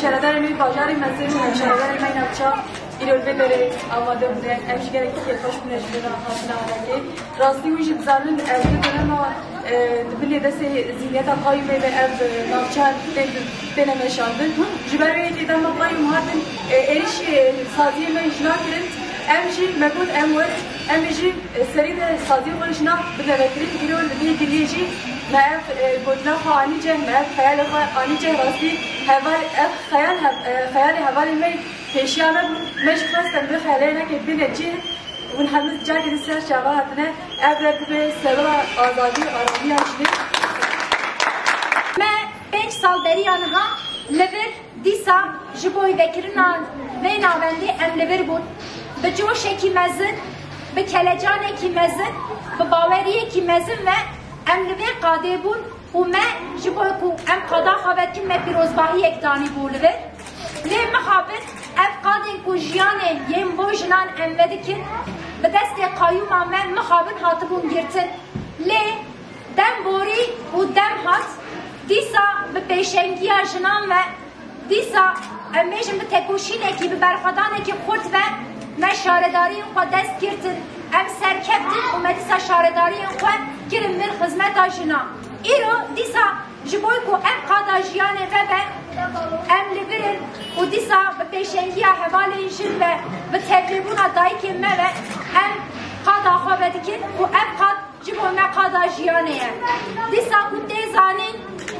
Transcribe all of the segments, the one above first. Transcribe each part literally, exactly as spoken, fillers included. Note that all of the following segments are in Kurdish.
Şaredarê me bajarê mezin û şaredarê me navça îro li vê derê amade bûne. Em jî gelekî kêfxweş bûne ji vê re hatina alekê. Rastî wî jî dizanin, ez vê dönema, e, di bin lê destê zihniyeta qayûmê ve ev, e, navçe tê-, têne meşandin. Ji ber wê yekê dema qayûm hatin, e, êrişî, e, saziyê me jî nakirin. Em jî me got em werin, em ê jî, e, serî de saziyê xwe jî na bideve kirin. Îro li vê giliyê jî me ev, e, gotina xwe anî ceh, me ev xeyalê xwe anî ceh. Rastî heval, ev xeyal hev-, e, xeyalê hevalê me pêşiya me bûn. Me jî xwest em vê xeyalê neke bîne cih. Hûn hemû carkê din ser çava hatine. Ev re bibe serra azadî û aramiya jinê. Me pênc sal beriya niha li vir Dîsa ji bo vekirina vê navendê em li vir bûn. Bi coşekî mezin, bi kelecanekî mezin, bi baweriyekî mezin ve em li vê qadê bûn û me ji bo ku em qada xwe vedikin me pîrozbahiyek danîbû li vir. Lê mixabin ev qadên ku jiyanê yên bo jinan em vedikin, bi destê qayûma me mixabin hatibûn girtin. Lê dem borî û dem hat, dîsa bi pêşengiya jinan ve Dîsa em bêjin bi tekoşînekî, bi berxwedanekî xurt ve me şaredariyên xwe dest girtin, em serkeftin û me dîsa şaredariyên xwe kirin vir xizmeta jinan. Îro dîsa ji bo ku ev qada jiyanê vebe, em li vir in û dîsa bi pêşengiya hevalên jin ve bi tevlêbûna dayikên me ve em qada xwe vedikin û ev qad ji bo me qada jiyanê ye. Dîsa ku tê zanîn,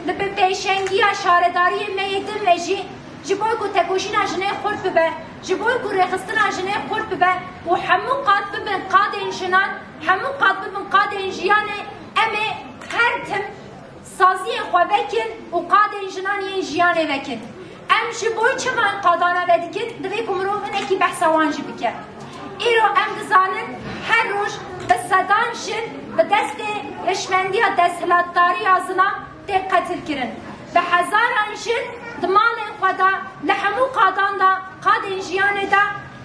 li bi pêşengiya şaredariyê me yê din ve jî, ji bo ku tekoşîna jinê xurt bibe, ji bo ku rêxistina jinê xurt bibe û hemû qad bibin qadên jinan, hemû qad bibin qadên jiyanê, em ê her tim saziyên xwe vekin û qadên jinan yên jiyanê vekin. Em ji bo çi van qadana vedikin, divê ku mirov hinekî behsa wan jî bike. Îro em dizanin her roj bi sedan jin bi destê hişmendiya desthilatdariya zilam tên qetilkirin. Bi hezaran jin di malên xwe de li hemû qadan de, qadên jiyanê de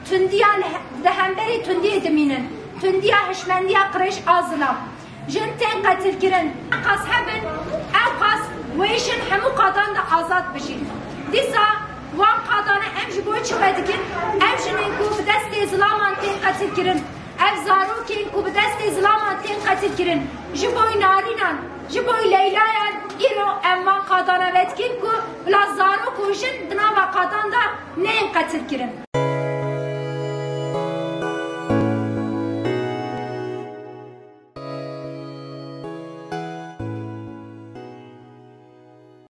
tundiya li he-, di hemberî tundiyê dimînin. Tundiya hişmendiya qirêj a zilam. Jin tên qetilkirin. Ew qas hebin, ew qas wê jin hemû qadan de azad bijîn. Dîsa wan qadane em ji bo çi vedikin? Ev jinên ku bi destê zilaman tên qetilkirin, ev zarokên ku bi destê zilaman tên qetilkirin, ji bo Narînan, ji bo Leylayan, îro em wan qadane vedikin ku bila zarok û jin di nava qadan de neyên qetilkirin.